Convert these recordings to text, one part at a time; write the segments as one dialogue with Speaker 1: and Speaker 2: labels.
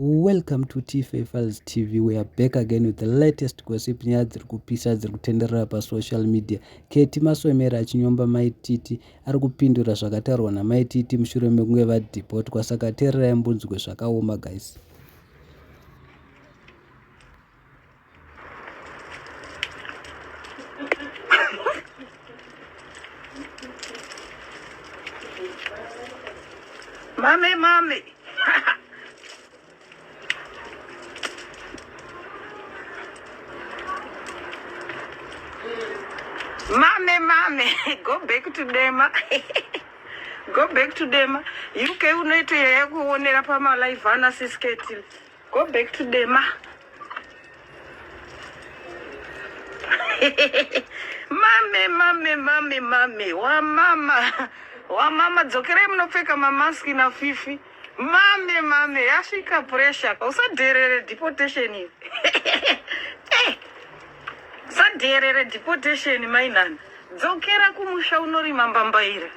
Speaker 1: Welcome to TFA Files TV. We are back again with the latest gossip nyaya dziri kupisa dziri kutenderera pasocial media. Keti Masomera achinyomba Mai Titi ari kupindura zvakataurwa naMai Titi mushure mekunge vadhipotwa saka teererai mbunzwe zvakaoma guys.
Speaker 2: Mame, mame. Mame, mame. Go back to Dema. Go back to Dema. UK unoita yekuonera pamalive ana sisketi. Go back to Dema. Mame, mame, mame, mame. Wamama. Wamama dzokerai munopfeka mamaski naFifi. Mame, mame, yasvika pressure. Usadherere deportation iyi. Eh, usadherere deportation mainana. Dzokera kumusha unorima mbambaira.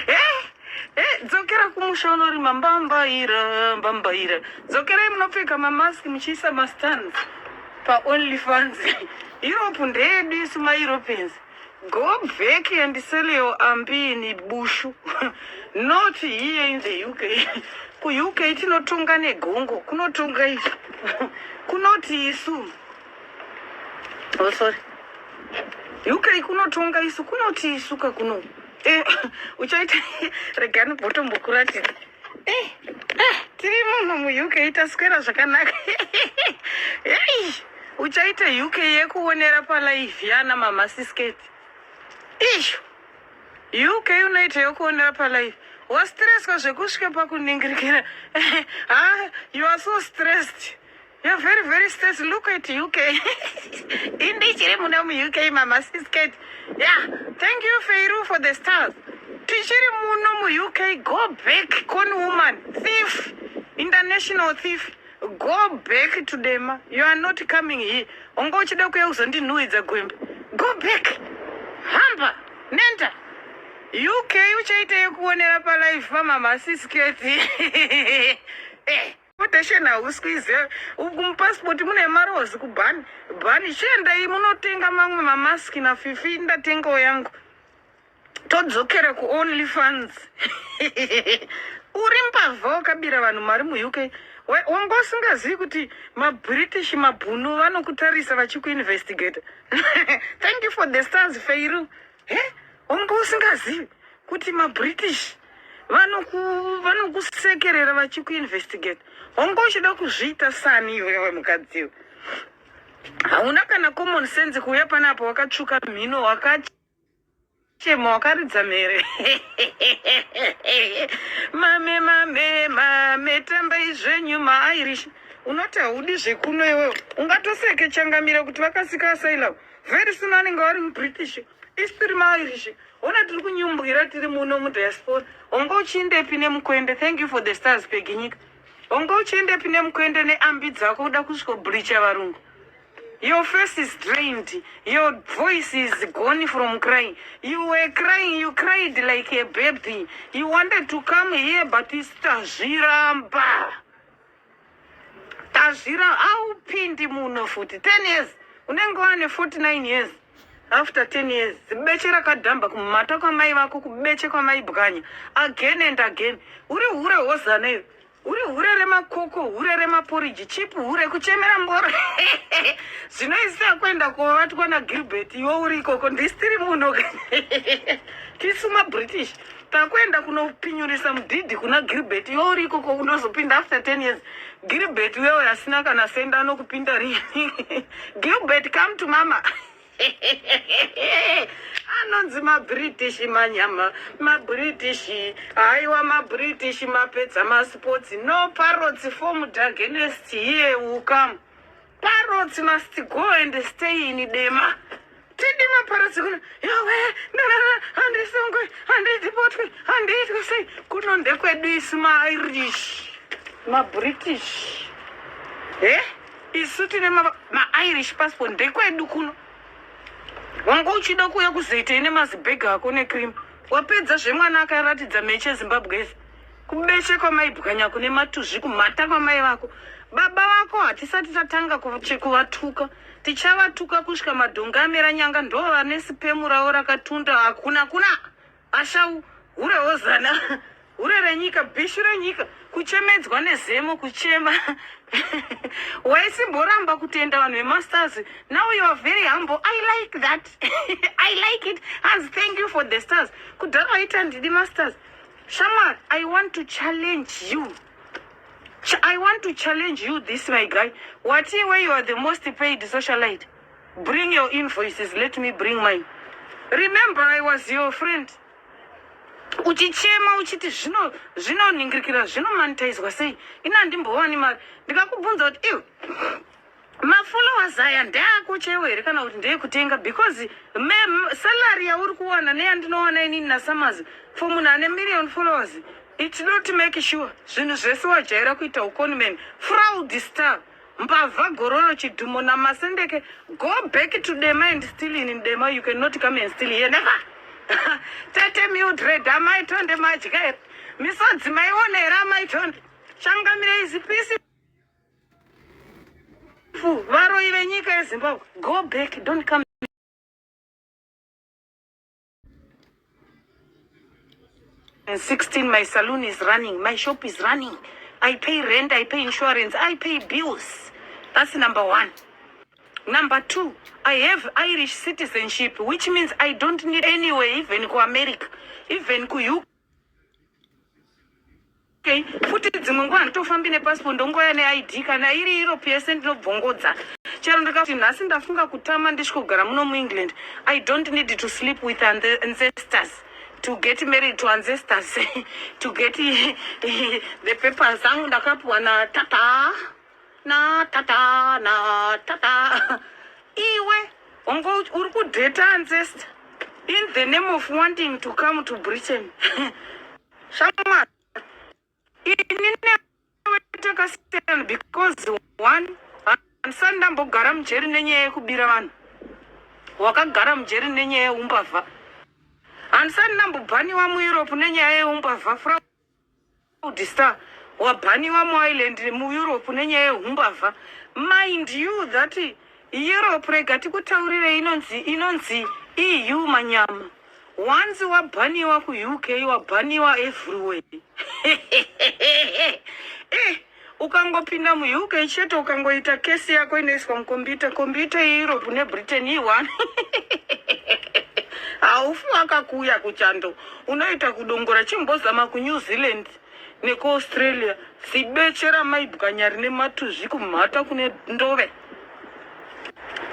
Speaker 2: Eh, eh, dzokera kumusha unorima mbambaira mbambaira dzokerai munopfeka mamask muchiisa mastands paonly fans europe ndeyedu isu maeuropeans go back and sell your ambini bushu not here in the uk kuuk tinotonga negongo kunotonga isu kunoti isu Oh, sorry. UK kunotonga isu kunoti isu ka kuno. Eh, uchaita regani botombokuratidza. Eh, eh, tiri muno muUK taswera zvakanaka. Hey, uchaita UK yekuonera palive yana mama sisketi. Ishu. UK unoita yekuonera palive. Wastresswa zvekusvika pakuningirikira. Ah, you are so stressed. You're very, very stressed. Look at UK. Indichiri muno muUK, mama sisket. Yeah. Thank you, Feiru, for the stars. Tichiri muno muUK. Go back, con woman. Thief. International thief. Go back to Dema. You are not coming here. Unga uchida kuya kuzondinhuhwidza gwembe. Go back. Hamba. Nenda. UK uchaita yekuonera palive pamama sisketi. Eh. Deportation hausi kuiziva uku mupassport mune marozi kubhani bhani chiendai munotenga mamwe mamaski nafifi ndatengawo yangu todzokera kuonly funds uri mbavha wakabira vanhu mari muuk wanga usingazivi kuti mabritish mabhunu vanokutarisa vachikuinvestigata thank you for the stars feiru he wanga usingazivi kuti mabritish vanokusekerera vachikuinvestigate wanga uchida kuzviita sani iwewe mukadziwe hauna kana common sense kuuya panapa wakatsvuka mhino wakachema wakaridza mhere mame mame mame tambai zvenyu mairish unoti haudi zvekuno iwewe ungatoseke changamire kuti vakasika asylum very soon anenge vari mubritish isu tiri mairish Hona tiri kunyumbwira tiri muno mudiaspora. Wanga uchiendepi nemukwende? Thank you for the stars Peggy Nyika. Wanga uchiendepi nemukwende neambi dzako kuda kusvikobleacha varungu? Your face is drained. Your voice is gone from crying. You were crying. You cried like a baby. You wanted to come here but tazviramba. Tazvira haupindi muno futi 10 years unenge wane 49 years after 10 years zibeche rakadhamba kumata kwamai vako kubeche kwamai bwanya again and again uri hure hozana iwe uri hure remakoko hure remaporiji chipu hure kuchemera mboro zvinoisa kuenda kovatwa nagilbert iwe uri ikoko ndisitiri muno tisu mabritish Takuenda kunopinyurisa mudhidhi kuna Gilbert iwe uri ikoko unozopinda after 10 years. Gilbert uye asina kana senda anokupinda rini. Gilbert come to mama. Anonzi maBritish manyama, maBritish haiwa maBritish mapedza masports no parrots formed against here will come. Parrots must go and stay in Dema. Tidi maparrots kuno. Yawe, ndarara, handisungwe, handidipotwe, handiitwe sei. Kuno ndekwedu isu maIrish, maBritish. Eh? Isu tine maIrish passport ndekwedu kuno. Wanga uchida kuuya kuzoitei nemazibhegi ako necream. Wapedza zvemwana akaratidza meche Zimbabwe. Kubeche kwamaibwanya kune matuzvi kumhata kwamai vako. Baba vako hatisati tatanga kuvatuka. Tichavatuka kusvika madhongi amera nyanga ndo vane sipemu ravo rakatunda hakuna kuna ashau hure hozana hure renyika bhishu renyika kuchemedzwa nezemo kuchema waisimboramba kutenda vanhu vemasters now you are very humble i like that i like it hanzi thank you for the stars kudhara waiti handidi masters Shamwari, I want to challenge you. Ch I want to challenge you this, my guy. What where you are the most paid socialite. Bring your invoices, let me bring mine. Remember, I was your friend. Uchichema uchiti zvino zvinoningirikira zvinomonetizwa sei? Ini handimbowani mari. Ndikakubvunza kuti iwe mafollowers aya ndeako chaiwo here kana kuti ndeekutenga because salary yauri kuwana neyandinowana inini nasamazi for munhu ane million followers it not make sure zvinhu zvese wajaira kuita uconman fraud star mbavha gororo chidhumo namasendeke go back to dema and steal in dema you cannot come and steal here never tete mildred amai tonde madya here misodzi maiona here amai tonde changamire izipisi varoyi venyika yezimbabwe go back don't come 16 my saloon is running my shop is running i pay rent i pay insurance i pay bills that's number one number two i have irish citizenship which means i don't need anyway even kuamerica even kuuk Okay. Futi dzimwe nguva handitofambi nepassport ndongouya neid kana iri europe yese ndinobvongodza chero ndikati nhasi ndafunga kutama ndisvikogara muno muengland i don't need to sleep with ancestors to get married to ancestors to get the papers angu ndakapiwa natata natata natata iwe wanga uri kudheta ancestor in the name of wanting to come to britain Shamwari, ini newe takasiyana because one, handisati ndambogara mujeri nenyaya yekubira vanhu. Wakagara mujeri nenyaya yeumbavha. Handisati ndambobhaniwa muEurope nenyaya yeumbavha. Fraud star wabhaniwa muIreland muEurope nenyaya yehumbavha. Mind you that Europe rega tikutaurire inonzi inonzi EU manyama. Once wabhaniwa kuUK wabhaniwa everywhere. Eh, ukangopinda muUK chete ukangoita kesi yako inoiswa mukombiyuta, kombiyuta yeEurope neBritain i1. Haufi wakakuya kuchando, unoita kudongora chimbozama kuNew Zealand nekuAustralia. Zibeche ramaibwanya rine matuzvi kumhata kune ndove.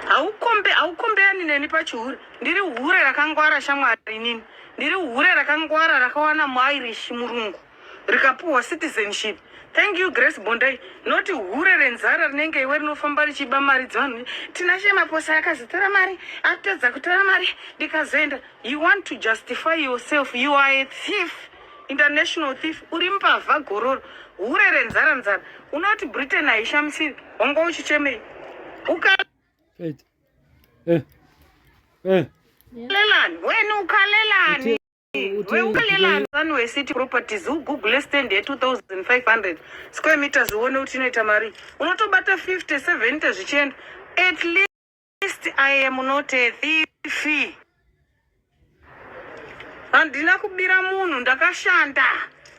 Speaker 2: Haukombe haukombeyani neni pachihure. Ndiri hure rakangwara shamwari inini. Ndiri hure rakangwara rakawana muIrish murungu rikapuhwa citizenship. Thank you Grace Bondai. Not hure renzara rinenge iwe rinofamba richiba mari dzevanhu. Tinashe Maposa akazotora mari, atadza kutora mari ndikazoenda. You want to justify yourself. You are a thief. International thief. Uri mbavha gororo. Hure renzara nzara. Unoti Britain haishamisiri. Wanga uchichemei? Uka
Speaker 1: Wait. Eh. Eh.
Speaker 2: Lelani, wena ukhalelani? Weukalelani Sunway City Properties ugoogle stand ye 2500 square meters uone kuti inoita mari. Unotobata 50 70 zvichienda. At least I am not a thief. Handina kubira munhu, ndakashanda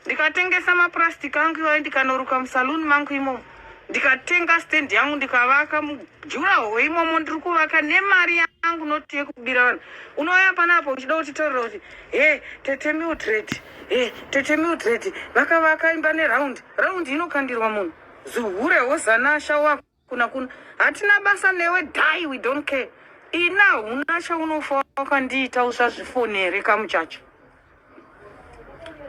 Speaker 2: ndikatengesa mapurasitiki angu iwayo ndikanoruka musaluni mangu imomo ndikatenga stand yangu ndikavaka mujuraho imomo ndiri kuvaka nemari yangu noti yekubira vanhu unouya panapo uchida kutitaurira kuti he tete mildred he tete mildred vakavaka imba neround round inokandirwa munhu zihure hozanasha wako kuna kuna hatina basa newe die we don't care ini hauna chaunofa wakandiita usazvifonere kamuchacha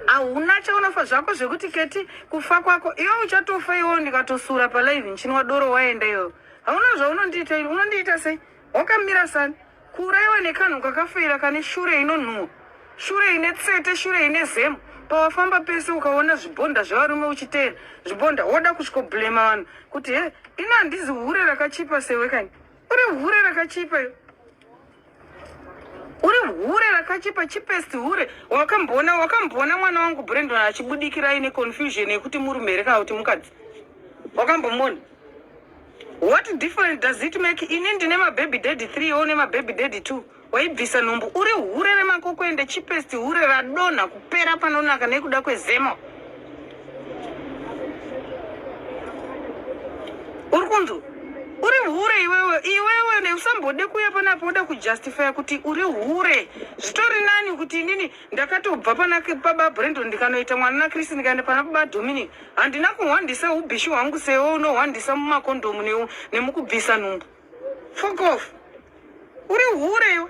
Speaker 2: hauna chaunofa zvako zvekuti keti kufa kwako iwe uchatofa iwewo ndikatosura palive nchinwa doro waenda iwewe hauna zvaunondiita ini unondiita sei wakamira sani Kuuraiwa nekanhu kakafeira kane shure inonhuwa, shure ine tsete, shure ine zemo. Pawafamba pese ukaona zvibhonda zvevarume uchiteera zvibhonda woda kusvikoblema vanhu kuti he ini handizi hure rakachipa sewe kani. Uri hure rakachipa iwe. Uri hure rakachipa cheapest hure. Wakamboona wakamboona mwana wangu Brandon achibudikira aine confusion yekuti murume here kana kuti mukadzi. Wakambomuona? What difference does it make? Ini ndine mababy daddy 3 iwe une mababy daddy 2. Waibvisa nhumbu. Uri hure remakoko ende cheapest hure radonha kupera panonaka nekuda kwezemo. Uri kunzwa? Uri hure iwewe, iwewe neusambode kuuya panapa woda kujustifya kuti uri hure. Zvitori nani kuti inini ndakatobva pana baba Brandon ndikanoita mwana naChris ndikaenda pana baba Dominic. Handina kuhwandisa hubhishu hwangu sewe unohwandisa mumakondomu nemukubvisa nhumbu. Fuck off. Uri hure iwe.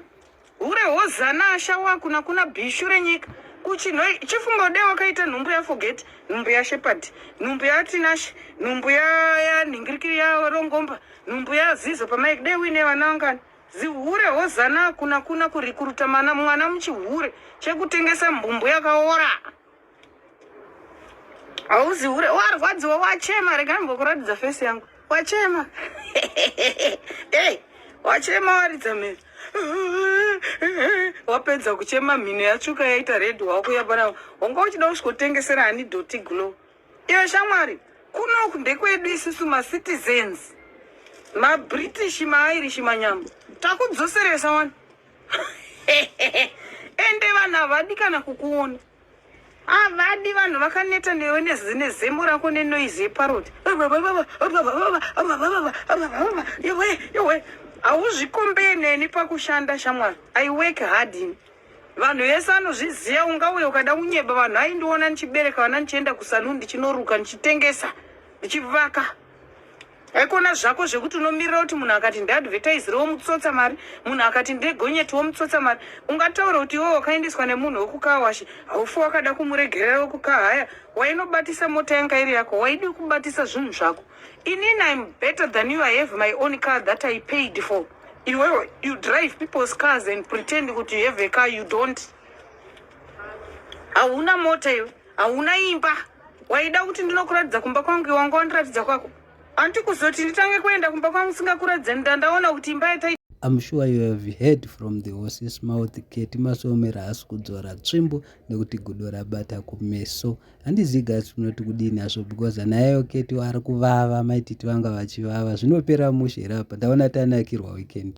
Speaker 2: Hure hozana asha wakuna kuna bhishu renyika kuchinhoi chifunga dai wakaita nhumbu yaforget nhumbu yashepard nhumbu yatinashe nhumbu yanhingirikiri yarongomba nhumbu yazizo pamaiki dai uine vana vangani zihure hozana kuna kuna kurikuruta mana mwana muchihure chekutengesa mbumbu yakaora hauzi hure warwadziwa wachema rega ndimbokuratidza fesi yangu wachema hey, wachema waridza mhino wapedza kuchema mhino yatsvuka yaita red wakuya pana wanga uchida kusvikotengesera ani doti glow iwe shamwari kunoku ndekwedu isusu macitizens mabritish mairish manyama takudzoseresa wani ende vanhu havadi kana kukuona havadi vanhu vakaneta newe nezemo rako nenoise yeparoti yowe yowe hauzvikombee neni pakushanda shamwari i work hard ini vanhu vese anozviziva ungauye ukada kunyeba vanhu aindiona ndichibereka vana ndichienda kusaluni ndichinoruka ndichitengesa ndichivaka Haikona zvako zvekuti unomirira kuti munhu akati ndiadvertisire womutsotsa mari, munhu akati ndegonyeti womutsotsa mari. Ungataura kuti iwe wakaendeswa nemunhu wekukawashi, haufi wakada kumuregerera wekukahaya, wainobatisa mota yanga iri yako, waidii kubatisa zvinhu zvako. Inini I'm better than you, I have my own car that I paid for. Iwewe you drive people's cars and pretend kuti you have a car, you don't. Hauna mota iwe, hauna imba. Waida kuti ndinokuratidza kumba kwangu iwe wanga wandiratidza kwako. Anti kuzoti nditange kuenda kumba kwangu singakuratidze ndandaona kuti imba yatai
Speaker 1: I'm sure you have heard from the horse's mouth Keti Masomera haasi kudzora tsvimbo nekuti gudo rabata kumeso. Handizivi guys munoti kudini hazvo because anayeyo Keti ari kuvava maititi vanga vachivava zvinopera mushe here apa ndaona tanakirwa weekend.